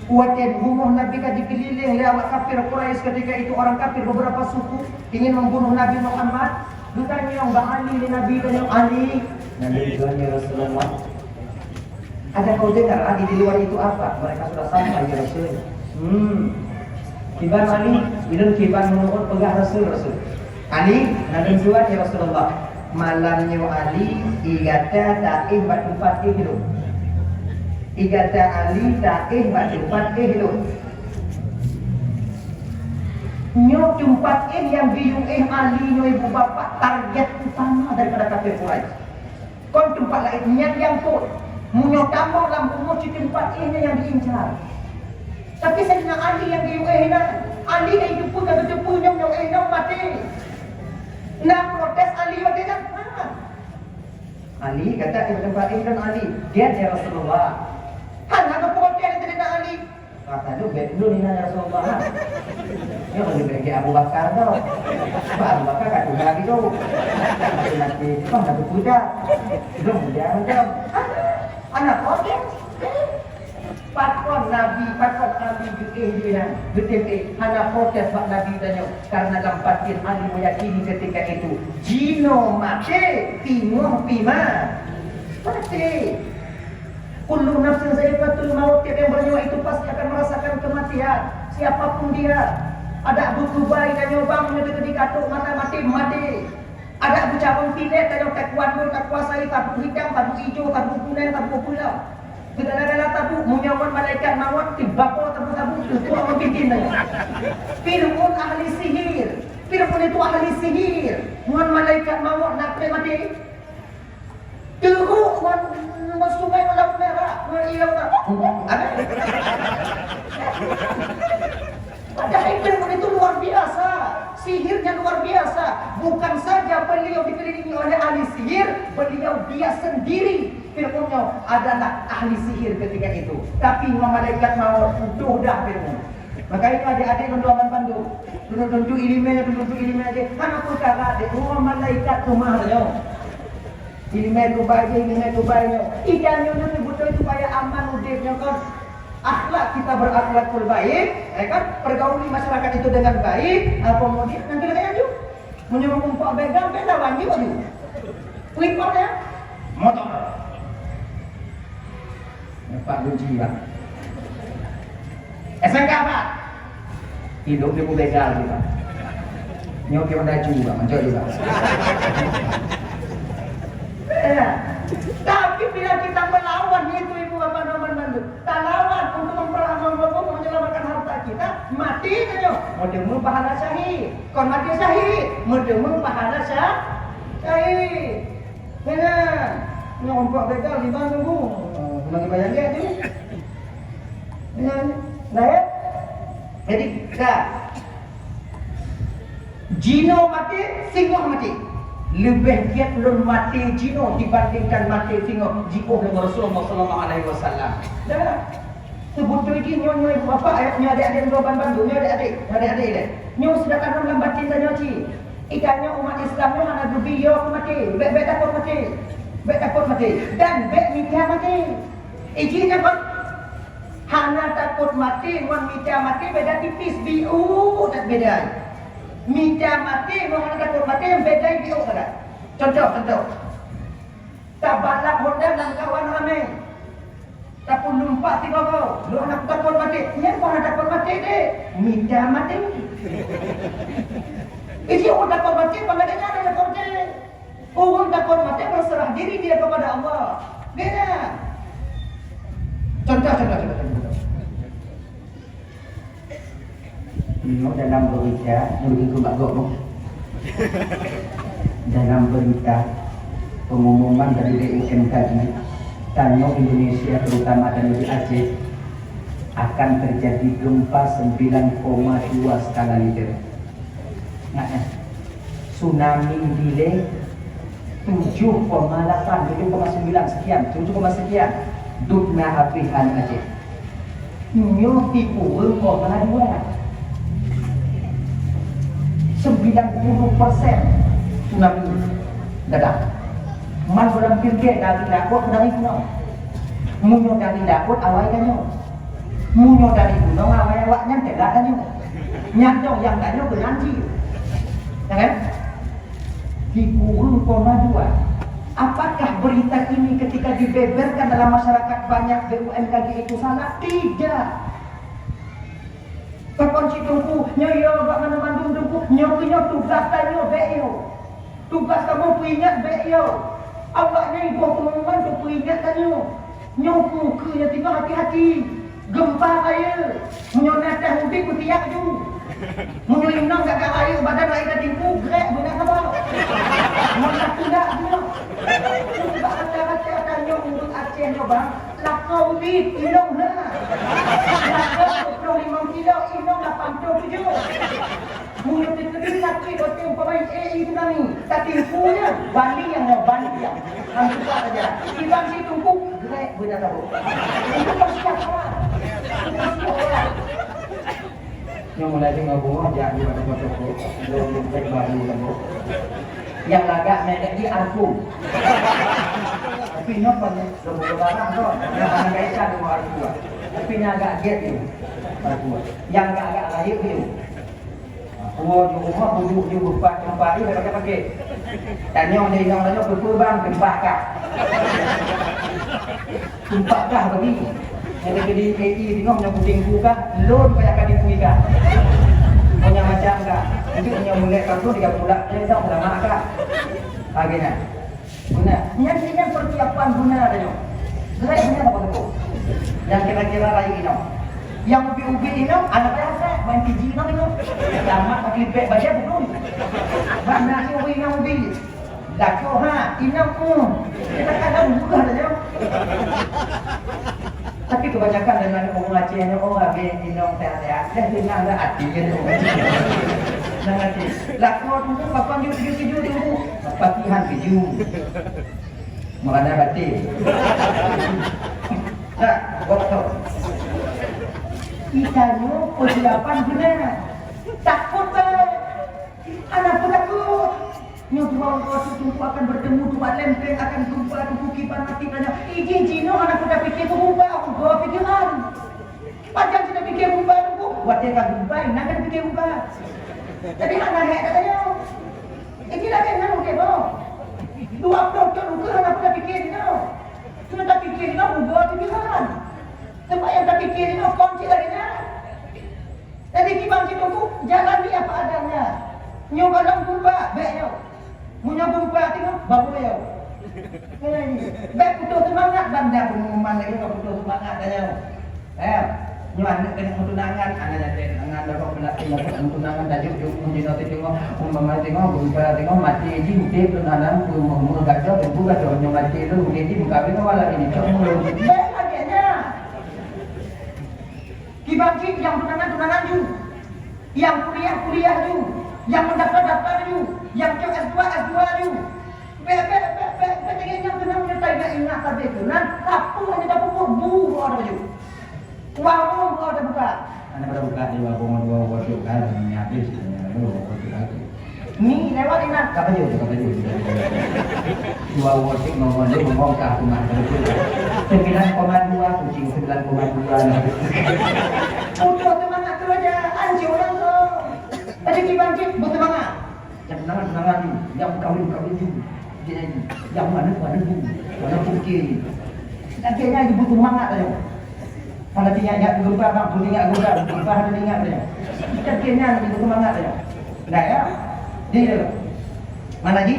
Watèe rumoh Nabi ka jikeulileng lé awak kafir Quraisy ketika itu, orang kafir beberapa suku ingin membunuh Nabi Muhammad, geutanyong bak Ali lé Nabi, tanyong, "Ali." Nabi, "Ya Rasulullah." "Ada kau dengar, Ali, di luar itu apa?" "Mereka sudah sampai, ya Rasul." "Hmm. Kiban Ali?" "Ilôn kiban meunurot peugah Rasul, Rasul." "Ali, na lôn tuan, ya Rasulullah. Malam nyoe Ali, i gata taéh bak teumpat éh lôn. I gata Ali taéh bak teumpat éh lôn. Nyoe teumpat éh nyang geuyue éh Ali nyoe, ibu bapak, target utama daripada kafir Quraisy." Kon teumpat laén, nyan nyang phôn. Meunyoe tamong lam rumoh cit teumpat éh nyan nyang diincar. Tapi Saidina Ali nyang geuyue éh nyan, Ali ka jiteupeue, ka geuteupeue nyoe, nyoe éh nyoe maté. Na protes Ali watèe nyan? Hana. Ali, gata éh teumpat éh nyan Ali. "Gèt, ya Rasulullah." Hana geuprotes Saidina Ali. Kata tu, "Bèk dulu nina, ya Rasulullah." Nyoe leubeh gèt Abu Bakar tu. Sebab Abu Bakar ka tuha gitu. Mati-mati, wah, dah berkuda. Belum dia macam. Anak kau dia. Pakon Nabi, pakon Ali geuéh dia. Beuteuntèe hana protes bak Nabi tanyoe. Karena lam batin Ali meyakini ketika itu, jinoe maté, tingoh pih ma-, maté. "Kullu nafsin dzaiqatul maut," tiap yang bernyawa itu pasti akan merasakan kematian. Siapapun dia, adak beukubai tanyoe bang, meunyoe teukeudi katok mata maté, maté. Adak beucabang pilet tanyoe taekwondo, takuasai, tabuk hitam, tabuk ijo, tabuk kuneng, tabuk pulau. Teugala-gala tabuk, meunyoe ngon malaikat mawöt, teubapo tabuk-tabuk, teutuek ngon pitin tanyoe. Fir'aun ahli sihir. Fir'aun itu ahli sihir. Ngon malaikat mawöt na trép maté. Teurok ngon, ngon sungai ngon Laut Merah, ngon ié udah. Amin. Padahal Fir'aun itu luar biasa, sihirnya luar biasa. Bukan saja beliau dikelilingi oleh ahli sihir, beliau dia sendiri, Fir'aun nyoe, adalah ahli sihir ketika itu. Tapi ngon malaikat mawöt, udah dah Fir'aun. Maka itu adik-adik, bantu abang pandu. Tunjuk-tunjuk ileumèe, tunjuk-tunjuk ileumèe aja. Kan apa cara dek? Oh, malaikat tu mah nyoe. Ileumèe tu baik, ileumèe tu baik nyoe. Ikan nyoe tu beutôi supaya aman udép nyoe kan. Akhlak, kita berakhlakul baik, ya kan? Pergauli masyarakat itu dengan baik, ah, kemudian nanti lagi lanjut. Meunyoe meukumpak begal, begal lanjut laju. Kuipak ya? Motor. Nampak kunci, Pak. S M K, Pak. Hidup di Bubega juga. Nyoe pi Honda Ju, Pak, mancok juga. Tapi bila kita melawan, ibu-ibu, bapak, teman-teman, talawan untuk memperlawan, untuk menyelamatkan harta kita, mati tanyoe, meuteumé pahala syahid. Kon mati syahid, meuteumé pahala syah-, syahid. Nah, nyoe umpuk begal di bank tunggu. Oh, bagi bayang dia tu. Nah, nah, ya. Jadi, dah. Jinoe maté, singoh maté. Leubeh gét lôn maté jinoe dibandingkan maté singoh, jiôh lé Rasulullah sallallahu alaihi wasallam. Dah. Seubeutôi jih nyoe, nyoe bapak, eh, nyoe adék-adék droe ban bandum, nyoe adék-adék, nyoe adék-adék deh. Nyoe seudeukah lôn lam batin tanyoe cit. Itanyoe umat Islam nyoe hana geubi yo keu maté. Bék, bék takot maté. Bék takot maté. Dan bék mita maté. Iji nyan kon hana takot maté ngon mita maté beda tipis, biôh that beda. Mita maté ngon hana takot maté beda biôh that. Contoh, contoh. Tabalak honda lam kawan ramé. Tapeuleumpat sigoe-goe, lôn hana takot maté. Nyan kon hana takot maté deh, mita maté. Isi ureueng takot maté, pangadeunyan hana takot maté. Ureueng takot maté berserah diri dia kepada Allah. Beda. Contoh, contoh, contoh, contoh. Nyoe dalam berita, nyoe begitu bak gob, dalam berita pengumuman dari B U M K G, tanyoe Indonesia, terutama tanyoe di Aceh, akan terjadi gempa sembilan koma dua skala Richter. Nah, eh. Tsunami dilée tujuh koma lapan, tujuh koma sembilan sekian, tujuh koma sekian. Dubna abéh Aceh. Nyoe tipu koma dua. Sembilan puluh persen tsunami dadah. Man gohlom pike dari laôt dari gunong. Meunyoe dari laôt awai tanyoe. Meunyoe dari gunong awai awaknyan teulat tanyoe. Nyan dong nyang tanyoe keunan cit. Ya kan? Tipu koma dua. Apakah berita ini ketika dibeberkan dalam masyarakat banyak B U M K G itu salah? Tidak. Pakon cit Teungku, nyoe yo bak mandum-mandum Teungku, nyoe keuh nyoe tugas tanyoe bék yo. Tugas kamoe peuingat bék yo. Awaknyan iboh pengumuman keu peuingat tanyoe. Nyoe keuh, keuh nyoe tiba hati-hati. Gempa rayeuk. Meunyoe na teh ubit beutiak ju. Meunyoe inong gagak rayeuk badan rayeuk ka tipu, grek beuna saboh. Ngon na tulak nyoe. Sebab rata-rata tanyoe ureueng Aceh nyoe bang, lakoe ubit, inong na. Lakoe dua puluh lima kilo, inong lapan puluh tujuh. Meunyoe teukeudi sakét watée umpama A I tsunami, tatipu nyan, bali nyang nyoe, bali nyang. Hana tuka saja. Iban si Teungku, grek beuna saboh. Itu persiapan. Itu persiapan. Nyoe mulai singoh beungoh jak di bak toko-toko, lôn bak baru saboh. Nyang lagak merek di Arku. Tapi nyoe kon lôn buka barang kon. Nyang hana kaitan dengan Arku. Tapi nyang agak gét nyoe. Arku. Nyang agak-agak rayeuk nyoe. Puwoe ju rumoh bujuk ju beupat teumpat jih pakai-pakai. Tanyong di inong tanyoe, "Peue bang teumpat kah?" Teumpat kah bagi? Nyang teukeudi A I singoh nyang puténg bu kah? Lôn payah ka dipui kah? Meunyoe macam kah? Untuk meunyoe mulai kartun tiga puluh lak, saya tahu lama kah? Bagaimana? Beuna. Nyan, nyan persiapan beuna tanyoe. Gerai beuna apa beutôi? Nyang kira-kira rayeuk inong. Nyang ubit-ubit inong, aneuk payah sek, ban tiji inong inong. Tamat pakai beg bajée beutôi. Ban nasi ubit inong ubit. Lakoe ha, inong, hmm. Kita kadang buka tanyoe. Tapi kebanyakan dengan orang Aceh ni, oh, habis inong sehat-sehat. Dah dengar dah hati dia ni orang Aceh. Nang hati. Lakoe tu, kapan dia tuju-tuju tu? Patihan tuju. Merana batin. Nah, waktu. Itanyoe persiapan beuna. Takot tak? Aneuk pun takot. Nyoe dua orang tu Teungku akan bertemu, dua lempeng akan gempa, Teungku kiban mati tanya. Iji jinoe aneuk pun tapiké keu gempa, aku dua pikiran. Pajan cit tapiké gempa Teungku, watée ka gempa, inong ka tapiké gempa. Jadi hana hék ka tanyoe. Iji lagée nyan udeb boh. Dua ploh thon ukeue hana pun tapiké jinoe. Cuma tapiké jinoe, aku dua pikiran. Sebab nyang tapiké jinoe kon cit lagée nyan. Jadi kiban si Teungku, jalani apa adanya. Nyoe gohlom gumpa, bék nyoe. Meunyoe gumpa teungoh, bagoe nyoe. Bèk putôh seumangat, banda pengumuman lagèe ka putôh seumangat tanyoe. Eh, nyoe aneuk keuneuk meutunangan, aneuk nyan tunangan, dah kok peulatih meutunangan, dah juk-juk, jinoe teuh teungoh, umpama teungoh, geumpara teungoh, maté jih, udép lôn hana, meugacok, teungku gacok, nyoe maté lôn, udép jih, meukawen ngon lagèe nyoe, cok mulod. Bèk lagèe nyan. Kiban cit nyang tunangan, tunangan ju. Nyang kuliah, kuliah ju. Nyang meudaftar, daftar ju. Nyang cok S dua, S dua ju. Bèk, bèk, bèk, bèk, bèk, lagèe nyan keunan, nyoe taingat-ingat sabe keunan, sapeue nyang tapeubuet, bu, bu, ada baju. Warong, bu, ada buka. Hana pada buka di warong, dua, dua, dua, kan, habis, ya, dua, dua, dua, kan. Ni lewat inan, ka baju, ka baju. Dua, dua, dua, dua, dua, dua, ka rumah, ka baju. Sembilan koma dua, kucing sembilan koma dua, nah. Untuk semangat kerja, anjing orang tu. Ada kiban cit, bersemangat. Nyang tunangan, tunangan ju. Nyang kawin, kawin ju. Jadi, nyang mana, mana ju. Mana pukul. Lagèe nyan ju beusemangat tanyoe. Pada ingat-ingat geuba, bang, pun ingat geuba, geuba ada ingat tanyoe. Lagèe nyan ju beusemangat tanyoe. Nah, ya. Jadi, mana ji?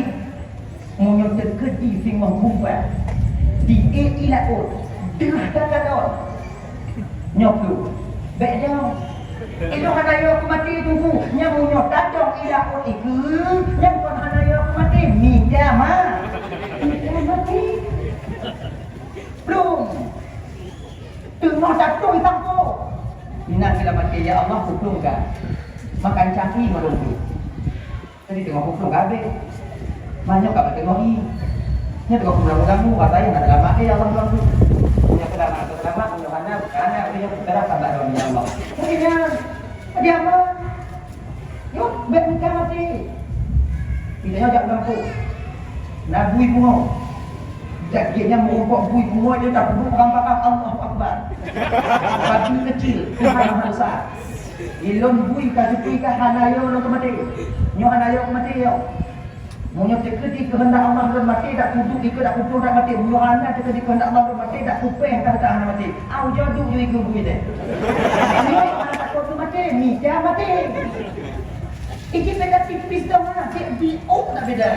Meunyoe teukeudi singoh gumpa, di ié laôt, deuh takalon. Nyoe keuh, bèk nyoe. Ilôn hana yö keu maté teungku, nyang meunyoe tadong i laôt ikeue, nyan kon hana yö keu maté, mita ma. Mita maté. Plueng. Teungoh tatueng i sampôh. Inan sila maté, ya Allah, kuplueng ka. Makan caki malam tu. Jadi teungoh pukul ka habéh. Manyok ka teungoh i. Nyan teungoh pulang ganggu, kata yang nak lama, eh, abang ganggu. Punya keramat, keramat, punya mana, bukan anak, punya putera, tambah dua, ya Allah. Jadi nyan, jadi apa? Yuk, bèk mita maté. Kita nyoe jak gampông. Na bui pungo. Jak dia nyan meurumpok bui pungo, dia tak puduk pegang-pegang, Allahu Akbar. Bagi kecil, Tuhan Maha Besar. Ilôn bui ka geupui ka hana yö lôn keu maté. Nyoe hana yö keu maté, yo. Meunyoe teukeudi keuheundak Allah lôn maté, dak kuduek ikeue dak kuduek dak maté. Meunyoe hana teukeudi keuheundak Allah lôn maté, dak kupéh dah dak hana maté. Au jadu yue ikeue bui deh. Nyoe hana takot keu maté, mita maté. Iji beda tipis dong, ha, cek biôk dak beda.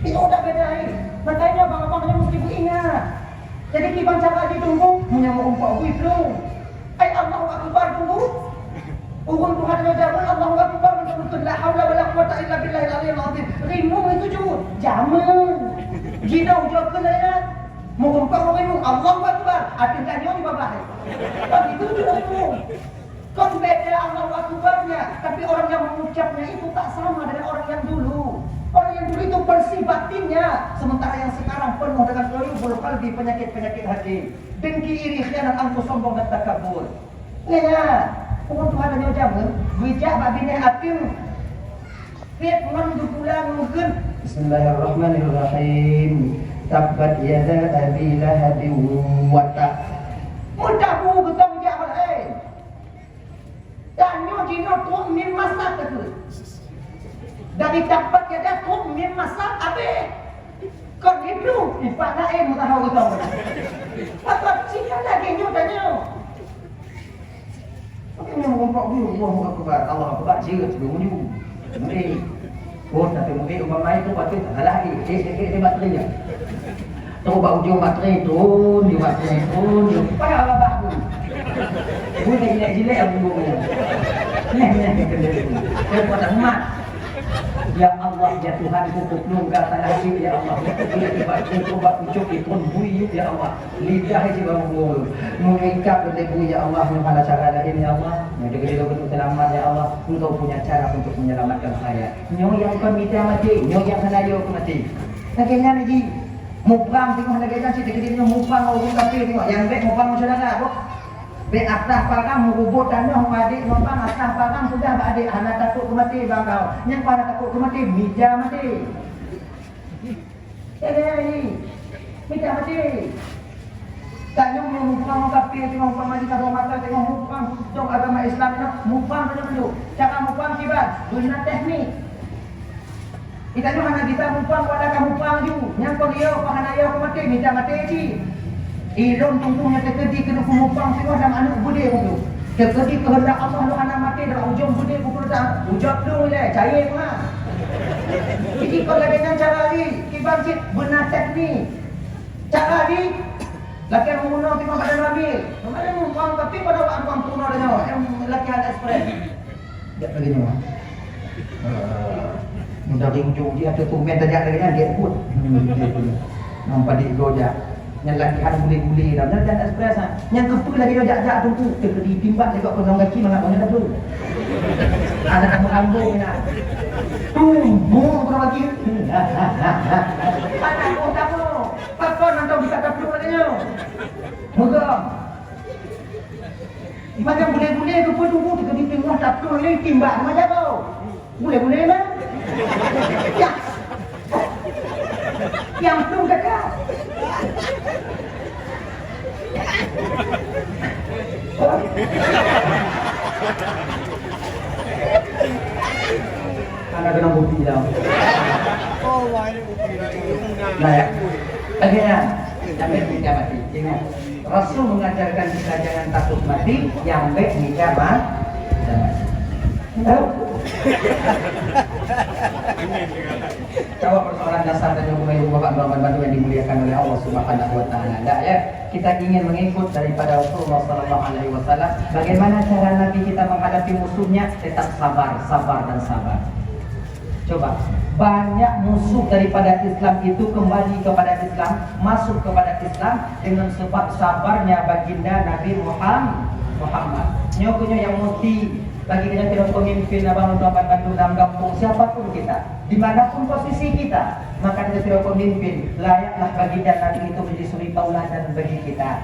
Biôk dak beda, eh. Makanya abang-abang nyoe mesti beuingat. Jadi kiban cara jitunggu, meunyoe meurumpok bui plueng. Ai Allahu Akbar tunggu. Ureueng Tuhan nyoe jameun Allahu Akbar, meunan beutôi la haula wala quwwata illa billahil aliyil azim. Rimueng itu jeuet, jameun. Jinoe ujoe keu lewat. Meurumpok rimueng Allahu Akbar. Ateueh tanyoe di babah. Begitu juga rimueng. Kon beda Allahu Akbarnya, tapi orang yang mengucapnya itu tak sama dengan orang yang dulu. Orang yang dulu itu bersih batinnya, sementara yang sekarang penuh dengan uyubul qalbi, penyakit-penyakit hati. Dengki, iri, khianat, angkuh, sombong dan takabur. Nyan, ureueng Tuhan nyoe jameun, geujak bak binéh ateuk. Pet ngon geupula ngon geukheun. Bismillahirrahmanirrahim. Tabbat yada abi lahabin wa tab. Meudabu beutong jak bak laén. Dan nyoe jinoe trok mim masad takheun. Dari tabbat yada trok mim masad abéh. Kon itu, ipak laén meukaho beutong. Apa cina lagèe nyoe tanyoe? Tapi nyang meurumpok bui, Allahu Akbar, Allahu Akbar, jeuet, jeuet meunyu. Meu'ék. Oh, tapi meu'ék umpama itu, patut salah, eh, eh, eh, eh, baterai nyan. Terus bak ujong baterai, turun, di baterai, turun, di payah babah tu. Bui dah jilek-jilek, aku tunggu nyan. Neh, neh, neh, neh, neh. Dia buat dah umat. Ya Allah, ya Tuhanku, kuplueng ka salah jih, ya Allah. Ya Tuhan, ya Tuhan, ya Tuhan, bui, ya Allah. Lidah jih bak mulut. Mengikap lé bui, ya Allah, nyoe hana cara laén, ya Allah. Nyoe jadi lôn keuneuk seulamat, ya Allah. Engkau punya cara untuk menyelamatkan saya. Nyoe nyang kon mita maté, nyoe nyang hana yö keu maté. Lagèe nyan jih. Muprang teungoh lagèe nyan cit, lagèe nyoe muprang ureueng kafé teungoh. Nyang bèk muprang ngon syedara, boh. Bèk atah parang meurubot tanoh padé ngon bang, atah parang peugah bak adék, hana takot keu maté bang kau. Nyang hana takot keu maté, mita maté. Eh, eh, eh, mita maté. Tanyoe meunyoe muprang ngon kafé, teungoh muprang maté, saboh mata, teungoh muprang, tông agama Islam nyoe, muprang tanyoe mandum. Cara muprang kiban, guna teknik. Geutanyoe hana gisa muprang, wala ka muprang ju. Nyang kon yö, kon hana yö, kon maté, mita maté cit. Ilôn tuntông nyang teukeudi keuneuk muprang singoh lam aneuk beudé kutu. Teukeudi keuheundak Allah lôn hana maté, dan ujong beudé kutu leutah. Ujak lôn ilèe, cayée peue? Jadi Kon lagèe nyan cara jih, kiban cit beuna teknik. Cara jih, lagèe meurunoe teuma pada ngambil. Kemarin muphom tapi pada awak muphom peurunoe tanyoe, nyang latihan ekspres. Jak lagèe nyoe. Eh, mudah di ujong dia tu tumben tajak lagèe nyan, dia pun. Hmm, dia pun. Nampak di gojak. Nyan latihan gule-gule dah. Nyan latihan ekspres, ha. Nyan keupeue lagèe nyoe jak-jak teungku. Teukeudi timbak lé bak peunong gaki mangat bangai dapur. Aneuk kamoe ambong nyan. Tumbong kurang lagi. Aneuk kamoe tamu. Pakon mantong bisa taplueng lagèe nyoe. Meugah. Macam gule-gule keupeue teungku teukeudi teungoh taplueng lé timbak macam tu. Boleh-boleh lah. Ya. Yang tu dekat. Anak kena bukti dah. Nah, ya. Akhirnya, sampai kita mati. Ingat. Rasul mengajarkan kita jangan takut mati, nyang bèk mita ma-, mita mati. Tahu? Jawab persoalan dasar dan yang bapak dan bapak yang dimuliakan oleh Allah Subhanahu wa Taala. Enggak, ya? Kita ingin mengikut daripada Rasulullah sallallahu alaihi wasallam. Bagaimana cara Nabi kita menghadapi musuhnya? Tetap sabar, sabar dan sabar. Coba, banyak musuh daripada Islam itu kembali kepada Islam, masuk kepada Islam dengan sebab sabarnya baginda Nabi Muham-, Muhammad. Nyoe keuh nyoe nyang mesti bagi kita sidroe pemimpin abang untuk bandum dalam gampông, siapapun kita, di mana pun posisi kita, maka kita sidroe pemimpin layaklah baginda Nabi itu menjadi suri tauladan bagi kita.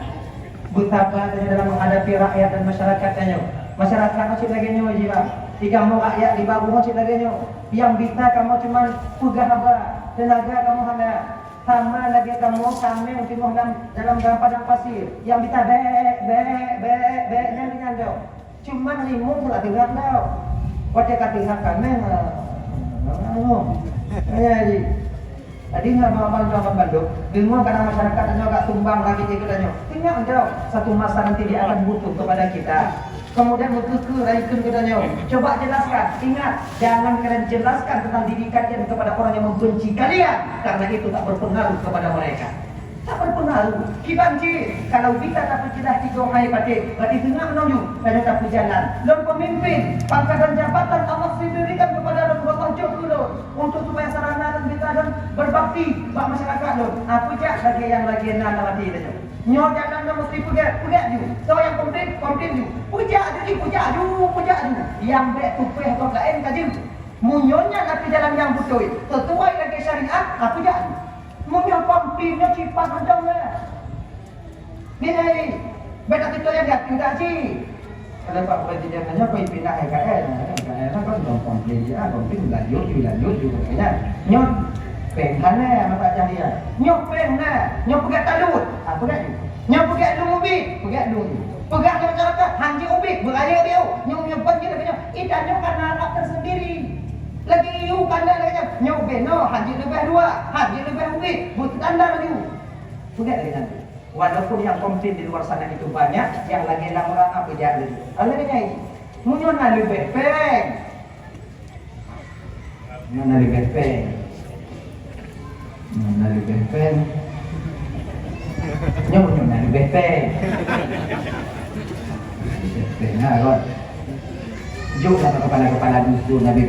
Beusaba tanyoe dalam menghadapi rakyat dan masyarakat tanyoe. Masyarakat nyoe cit lagèe nyoe jih, bah. Di kamoe rakyat, di baroe nyoe cit lagèe nyoe. Nyang bisa kamoe cuman peugah haba, teunaga kamoe hana. Sama lagèe kamoe tameng teungoh lam, dalam, dalam padang pasir. Nyang bisa bèk, bèk, bèk, bèk, nyan, nyan doh. Cuman rimong pula teuhah doh. Watèe ka teuhah tameng, ah, ah, ah. Jadi, Jadi, nyoe banmandum, deungon karena masyarakat nyoe ka tumbang lagèe geutanyoe. Ingat, enggak, satu masa nanti dia akan butuh kepada kita. Kemudian, meukeukeu rayeuk geutanyoe. Coba jelaskan. Ingat, jangan kalian jelaskan tentang diri kalian kepada orang yang membenci kalian, karena itu tak berpengaruh kepada mereka. Tak berpengaruh. Kiban cit, kalau kita tapeujeulaih tiga hai patéh, berarti teungoh meununjuk, tanyoe tapeujalan. Lôn pemimpin, pangkat dan jabatan Allah sendirikan kepada lôn, Allah jok keu lôn. Untuk supaya sarana dan kita dan berbakti bak masyarakat lôn. Ah, peujak lagèe nyang lagèe na lam até tanyoe. Nyoe jalan nyang meusti peugèt, peugèt ju. Soe nyang komplain, komplain ju. Peujak ju jih, peujak ju, peujak ju. Nyang bèk tupèh gob laén ka jeuet. Meunyoe nyan na jalan nyang beutôi, sesuai lagèe syariat, ah, peujak ju. Meunyoe komplain nyoe sifat mantong na. Nilai, beda kita yang jatuh tak sih? Kalau Pak Presiden hanya pun pindah L K L, L K L kan dong komplain dia, komplain lanjut, lanjut, lanjut, kan? Nyoe péng hana mata cahya. Nyoe péng na, nyoe peugah talut. Ah, peugah nyoe. Nyoe peugah lung ubit, peugah lung. Peugah nyoe cara hanjeuet ubit, beuraya dia. Nyoe, nyoe ban kita punya. Ikan nyoe karena anak tersendiri. Lagi iu karena lagi nyoe ubit no, hanjeuet leubeh dua, hanjeuet leubeh ubit. Buat standar laju. Peugah lagi nanti. Walaupun nyang komplain di luar sana itu banyak, nyang lagèe lam rang peujak laju. Alèh nyan, meunyoe na leubeh péng. Nyoe na leubeh péng. Nyoe na leubeh péng. Nyoe, nyoe na leubeh péng. Leubeh péng na kot. Jok lah kepala-kepala dusun Nabi.